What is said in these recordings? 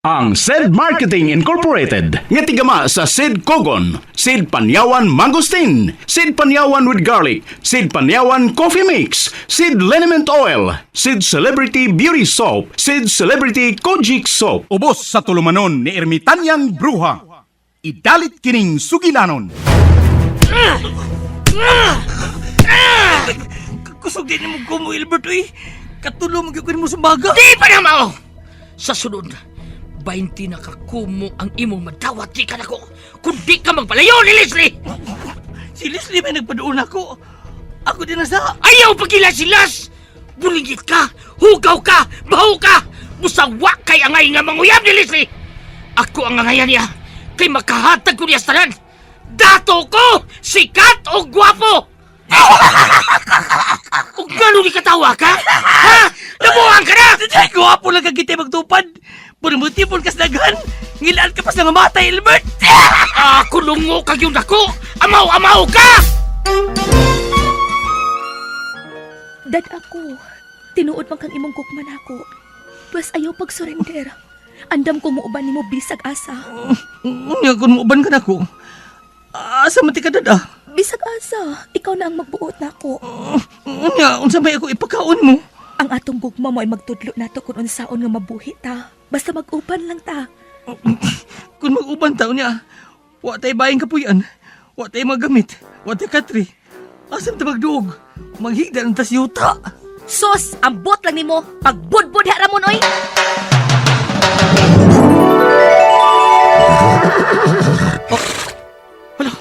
Ang Said Marketing Incorporated nga tigama sa Sid Kogon, Sid Panyawan Mangosteen, Sid Panyawan with Garlic, Sid Panyawan Coffee Mix, Sid Liniment Oil, Sid Celebrity Beauty Soap, Sid Celebrity Kojic Soap. Ubos sa tulumanon ni Ermitanyang Bruha. Idalit kining sugilanon. Kusog din mo ko mo, Ilbert, uy. Katulo mo gyud mo sa baga. Di pa na mao! Sa sunod, 20 na kakumo ang imong madawat di ka nako. Kung di ka magpalayo ni Leslie! Si Leslie may nagpaduon ako. Ako din na sa... Ayaw pagila si Las! Bulingit ka! Hugaw ka! Baho ka! Musawa kay angay nga manguyab ni Leslie! Ako ang angayan niya kay makahatag ko niya sa tanan! Dato ko! Sikat o gwapo! O gano'n ni katawa ka? Ha? Nabuang ka na! Ay, gwapo lang ka kita magtupad. Puro kas daghan. Ngilaan ka pa sa nga matay, Ilbert. Ako lungo kag yung dako! Amaw-amaw ka! Dad ako, tinuod man kang imong gugma nako. Pwes ayaw pag-surrender. Andam ko muuban nimo bisag asa. Unya, kung muuban ka na ko. Asa man ti ka dad, ah? Bisag asa, ikaw na ang magbuot nako. Unya, unsa may ako ipakaon mo? Ang atong gugma mo ay magtudlo nato kung unsaon nga mabuhi ta. Basta mag-uban lang ta. Kung mag-uban ta, unya, wa tay bayang kapuyan. Wa tay magamit. Wa tay katri. Asam ta magduog? Maghigda ng tas yuta. Sos, ambot lang nimo. Pagbudbud ha ramon oy. Hala.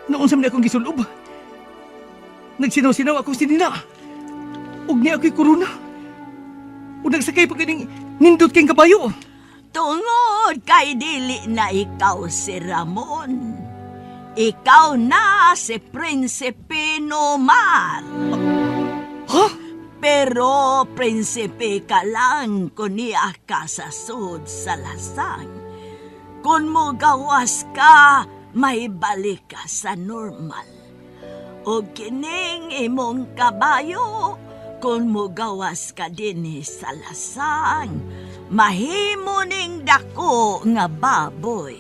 Noon sa akong gisulob. Nagsinaw-sinaw akong sinina. Ug niya ako'y korona. Ug nagsakay pa kining nindot kayong kabayo. Tungod kay dili na ikaw si Ramon. Ikaw na si Prinsipe Nomar. Ha? Pero prinsipe ka lang kung niya ka sa sud sa lasang. Kung mo gawas ka, may balik ka sa normal. O kining imong kabayo, kung mo gawas ka dinhi sa lasang, mahimo ning dako nga baboy.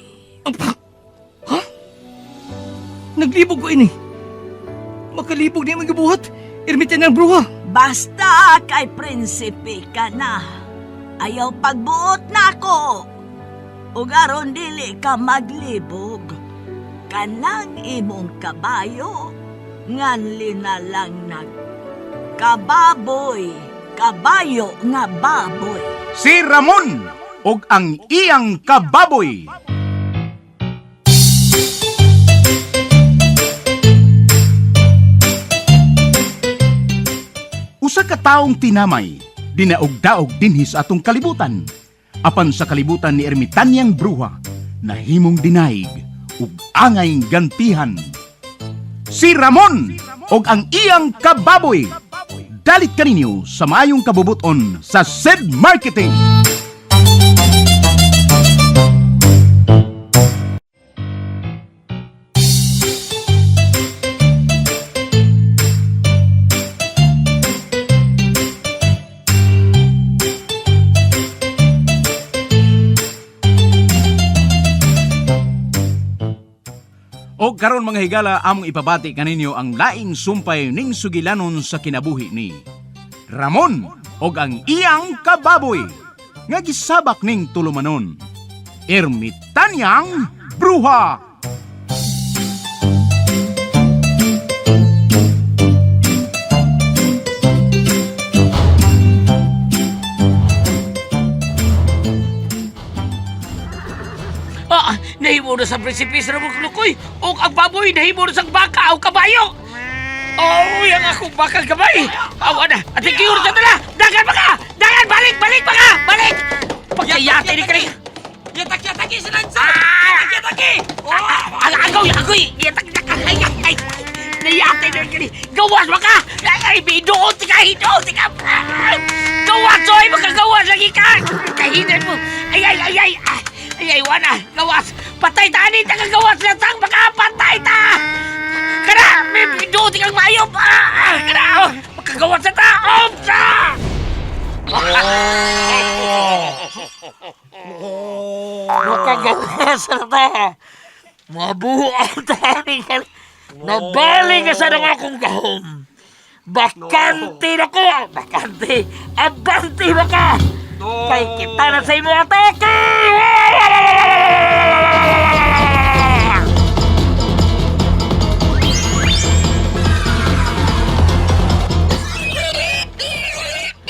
Naglibog ko ini. Makalibog niya magibuhat. Ermitan ng bruha. Basta kay prinsipe ka na. Ayaw pagbuot na ako. Ug aron dili ka maglibog. Kanang imong kabayo, nganli na lang nag kababoy, kabayo nga baboy. Si Ramon og ang iyang kababoy. Usa ka taong tinamay, dinaog-daog dinhi sa atong kalibutan. Apan sa kalibutan ni Ermitanyang Bruha, nahimong dinaig ug angay gantihan. Si Ramon og ang iyang kababoy. Dalit kaninyo sa maayong kabubuton sa Said Marketing. O karon mga higala among ipabati kaninyo ang laing sumpay ning sugilanon sa kinabuhi ni Ramon og ang iyang kababoy nga gisabak ning tulumanon. Ermitanyang Bruha. Ah, nahimo na sa prinsipe sa Ramon Kulukoy. O ang baboy, nahimo na sa baka o kabayo. Oh, yang akong baka gabay. Awa na. At ikiyur sa tala. Dagan baka! Dagan! Balik! Balik baka! Balik! Pagkayate ni kani. Yatak yataki si Lansa! Ah! Yataki! Ang agaw, agoy! Yatak yatak! Ay, ay, ay! Nayate na kani. Gawas baka! Ay, ay, bidoot ka! Hidoot ka! Ah! Gawas, oy! Makagawas lagi ka! Kahinan mo! Ay, ay, ay, ay! Ay, ay, wana! Gawas! Patay ta! Ani, tagagawas na tang! Baka patay ta! Kana! May bidoot kang maayop! Ah, ah, Kana! Oh, makagawas na ta! Oh, sa! Makagawas na ta. Mabuo ang tani. Nabali ka sa nang akong gahom. Bakante na ko! Bakante! Abante ba ka? Kay kita na sa imo atake!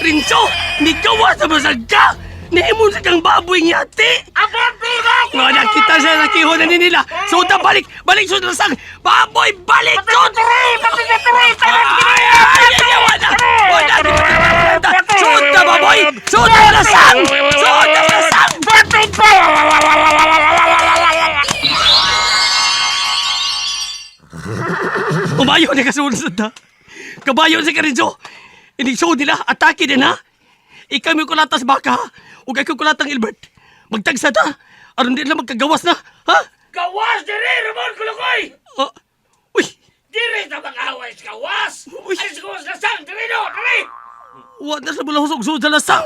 Rinso! Nikawa sa masag ka! Nahimon sa kang baboy nga ate! Abante ba? Nga nakita siya nakihon na ni nila! Suda balik! Balik sud lasang! Baboy balik sud! Ay, ay, ay, wala! Wala! Di ba na Suda baboy! Suda lasang! Suda lasang! Patay pa! Umayo na kasunod sa ta. Kabayo si Karinso. Inig nila, atake din ha. Ikaw may kulatas baka, ug ikaw kulatang Ilbert. Magtagsa ta, aron di lang magkagawas na, ha? Gawas dire, Ramon Kulukoy! Ah, uy, Dire sa mga away sa gawas! Uy. Ay sa gawas lasang! Dire no! Dire! wa na sa bulahos og sud sa lasang.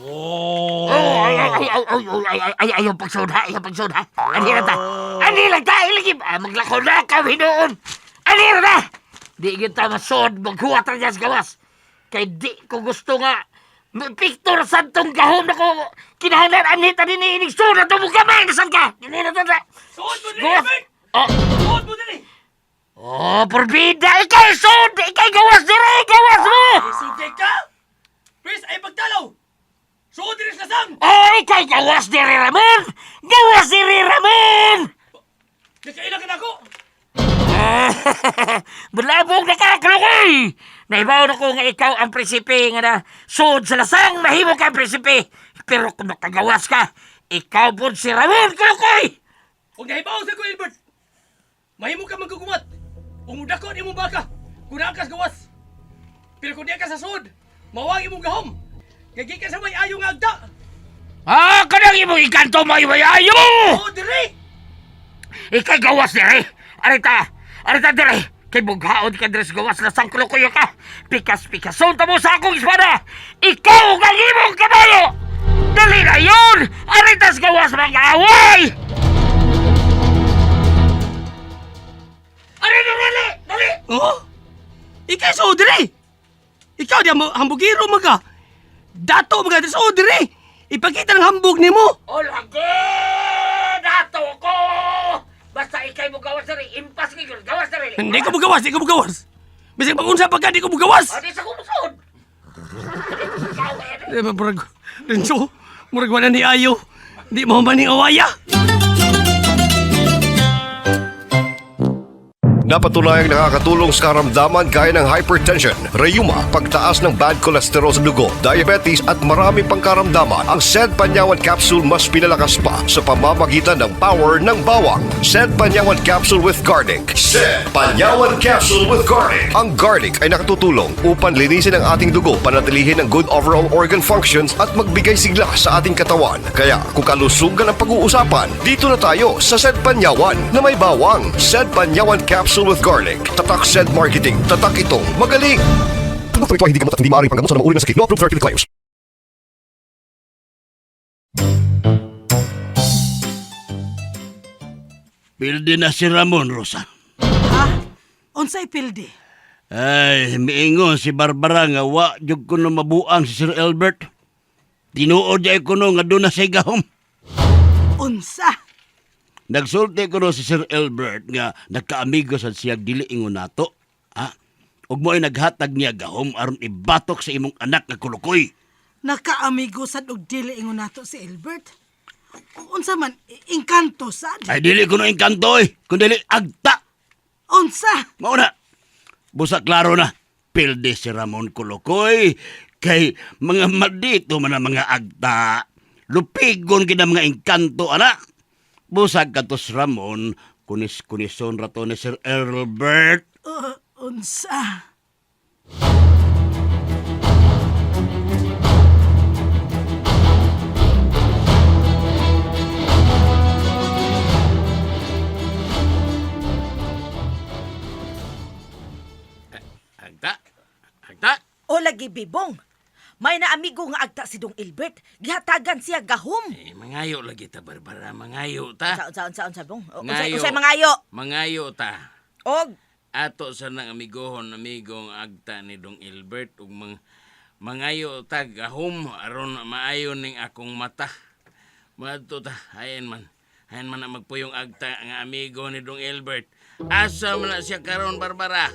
Oh, ay, ay, ay, ay, ay, ay, ay, ay, ayaw pagsuod ha, ayaw pagsuod ha. Ani lang ta, ani lang ta, ilagim. Ah, maglakaw na ka, hinuon. Ani lang ta. Di gyud ta masuod, maghuwat ra niya sa gawas. Kay di ko gusto nga, picture sa tong gahom na ko, kinahanglan ani ta nini inig suod na to mo gamay, nasan ka? Dili na ta. Suod mo diri, Gawas. Ilbert! Oh, Suod mo diri! oh, porbida, ikay suod, ikay gawas dire, gawas mo. Isugay ka! Please, ay pagtalaw! Suod diri sa lasang! Oh, ikay gawas dire, Ramon! Gawas dire, Ramon! Nakaila ka na ako! Bulabog na ka, kalukoy! Naibaw na ko nga ikaw ang prinsipe nga na suod sa lasang, mahimo ka ang prinsipe. Pero kung makagawas ka, ikaw po si Ramon, kalukoy! Kung nahibaw sa ko, Ilbert, mahimo ka magkukumat. Umudako ni imong baka, kung naa ka sa gawas. Pero kung di ka sa sud, mawag imong gahom. Kay gikan sa may ayo nga agta. Ah, kanang imong ikanto may ayo! Oh, dire! Ikay gawas dire! Arita! Arita dire! Kay bughaon ka dire sa gawas lasang kalukoy ka! Pikas-pikason ta mo sa akong espada! Ikaw ang imong kabayo! Dali na yun! Arita sa gawas mga away! Ari, dali! Dali! Oh? Ikaw sa dire! Ikaw di hambugiro maga. Dato maga sa dire! Ipakita ng hambog nimo. O lagi! Dato ko! Basta ikay mo gawas na rin, impas ngayon, gawas na rin. Hindi ko mugawas, di ko mugawas. Bisag magunsa pa ka, di ko mugawas. O, di sa kumusod! Di ba, murag, Renzo, murag wala ni ayo. Di mo man ni awaya. Napatunayang nakakatulong sa karamdaman gaya ng hypertension, rayuma, pagtaas ng bad cholesterol sa dugo, diabetes at marami pang karamdaman. Ang Sed Panyawan Capsule mas pinalakas pa sa pamamagitan ng power ng bawang. Sed Panyawan Capsule with Garlic. Sed Panyawan Capsule with Garlic. Ang garlic ay nakatutulong upang linisin ang ating dugo, panatilihin ang good overall organ functions at magbigay sigla sa ating katawan. Kaya kung kalusugan ang pag-uusapan, dito na tayo sa Sed Panyawan na may bawang. Sed Panyawan Capsule with Garlic. Tatak Sed Marketing. Tatak itong magaling. Produkto ito ay hindi gamot at hindi maaaring panggamot sa anumang uri ng sakit. No approved therapeutic claims. Pildi na si Ramon, Rosa. Ha? Unsay pildi? Ay, miingon si Barbara nga wa jud ko no mabuang si Sir Albert. Tinuod ay ko no nga doon na siya gahom. Unsa? Nagsulti ko no si Sir Albert nga nagkaamigo sa siya dili ingon nato. Ha? Ug mo ay naghatag niya gahom aron ibatok sa imong anak nga kulukoy. Nakaamigo sad og dili ingon nato si Albert. Unsa man engkanto sad? Ay dili ko no engkanto eh, kun dili agta. Unsa? Mao na. Busa klaro na. Pildi si Ramon Kulukoy kay mga maldito man ang mga agta. Lupigon gid ang mga engkanto ana. Busag katos Ramon, kunis-kunison rato ni Sir Albert. Unsa? O lagi bibong. May naamigo nga agta si Dong Ilbert. Gihatagan siya gahom. Eh, mangayo lagi ta, Barbara. Mangayo ta. Unsa unsa unsa unsa bong? O, Ngayo. Unsay mangayo? Mangayo ta. Og Ato sa nang amigohon amigong agta ni Dong Ilbert ug mangayo ta gahom aron maayo ning akong mata. Madto ta, ayan man. Ayan man ang magpuyong agta nga amigo ni Dong Ilbert. Asa man na siya karon, Barbara?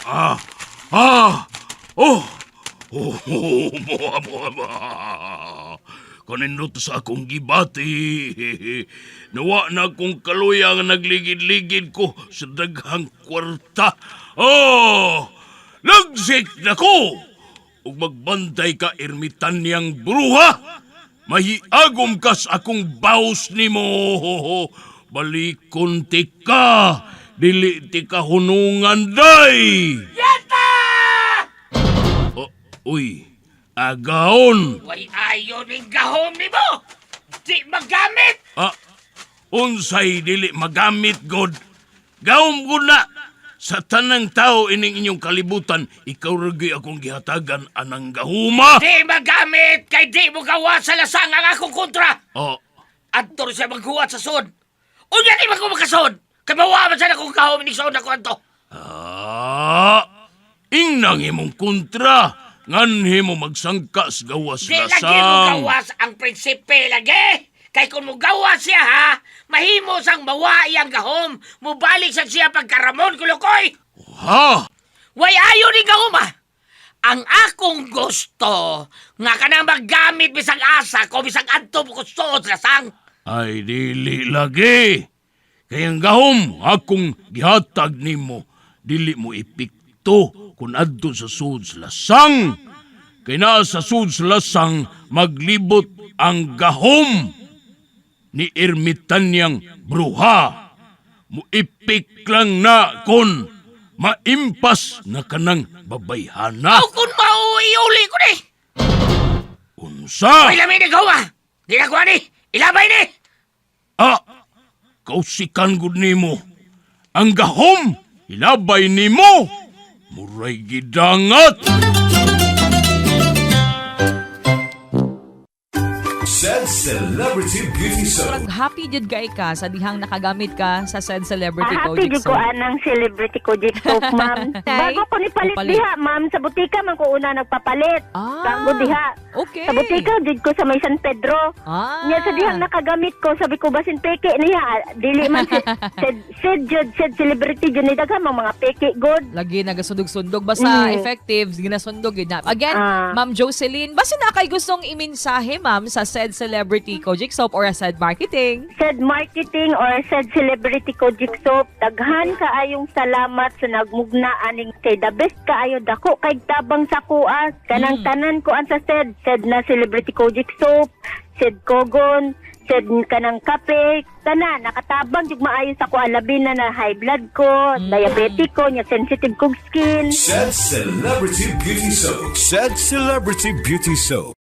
Ah! Ah! Oh! Oh, oh, moa, moa, moa. Kanindot sa akong gibati. Nawa na akong kaluya nga nagligid-ligid ko sa daghang kwarta. Oh! Lagsik na ko! Ug magbantay ka ermitanyang bruha! Mahiagom kas akong baos nimo. Balikon ti ka! Dili ti ka hunungan day! Yata! Oh, uy, agaon! Way ayo ning gahom nimo! Di magamit! Ah, unsay dili magamit god. Gahom gud na. Sa tanang tao ining inyong kalibutan, ikaw ra gyud akong gihatagan anang gahuma. Di magamit kay di mo gawa sa lasang ang akong kontra! Oh, Adto siya maghuwat sa sod. Unya di man ko makasod! Kay mawa man sana kung gahom ni sod ako anto. ah, ingnang imong kontra. Nganhi mo magsangka sa gawas Di lagi mo lasang. gawas ang prinsipe lagi! Kay kung mo gawas siya ha, mahimo sang mawa iyang gahom. Mubalik sa siya pagkaramon kulukoy! Ha? Way ayo ni gahom ha! Ang akong gusto, nga kanang maggamit bisag asa ko bisag adto mo ko suod lasang. Ay, dili lagi. Kay ang gahom akong gihatag nimo, dili mo epekto kung adto sa sud sa lasang. Kay naa sa sud sa lasang maglibot ang gahom ni ermitanyang bruha. Muipik lang na kon maimpas na kanang babayhana. Aw kung mao iuli ko ni. Unsa? Ay lami ni gahom ha! Di na kuha ni! Ilabay ni! Ah, kausikan gud nimo. Ang gahom, ilabay nimo. Muray gidangat. Said Celebrity Beauty Soap. Murag happy jud kay ka sa dihang nakagamit ka sa said celebrity Happy Kojic jud ko soap. anang celebrity Kojic soap, ma'am. Tay, Bago ko ni palit Papalit. diha, ma'am, sa butika man ko una nagpapalit. Ah, Bago diha. Okay. Sa butika jud ko sa may San Pedro. Ah. Nya sa dihang nakagamit ko, sabi ko basin peke niya, dili man si said said jud said celebrity jud ni daghan mang mga peke god. Lagi nagasundog-sundog basta effective ginasundog yun na. Again, Ma'am Jocelyn, basta na kay gustong imensahe ma'am sa said celebrity Kojic soap or said marketing. Said marketing or said celebrity Kojic soap, daghan kaayong salamat sa nagmugna aning kay the best kaayo dako kay tabang sa kuas kanang tanan ko an sa said said na celebrity Kojic soap, said kogon, said kanang kape, tanan nakatabang jud maayo sa kuan labi na na high blood ko, diabetic ko, nya sensitive kog skin. Said Celebrity Beauty Soap. Said Celebrity Beauty Soap.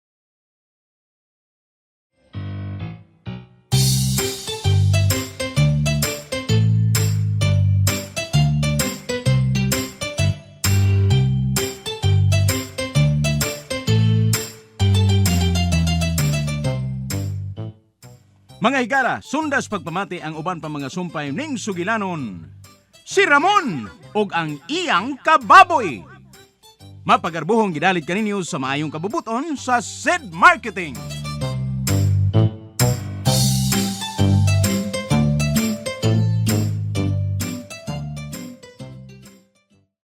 Mga higala, sundas pagpamati ang uban pa mga sumpay ning sugilanon. Si Ramon ug ang iyang kababoy. Mapagarbuhong gidalit kaninyo sa maayong kabubuton sa Sid Marketing.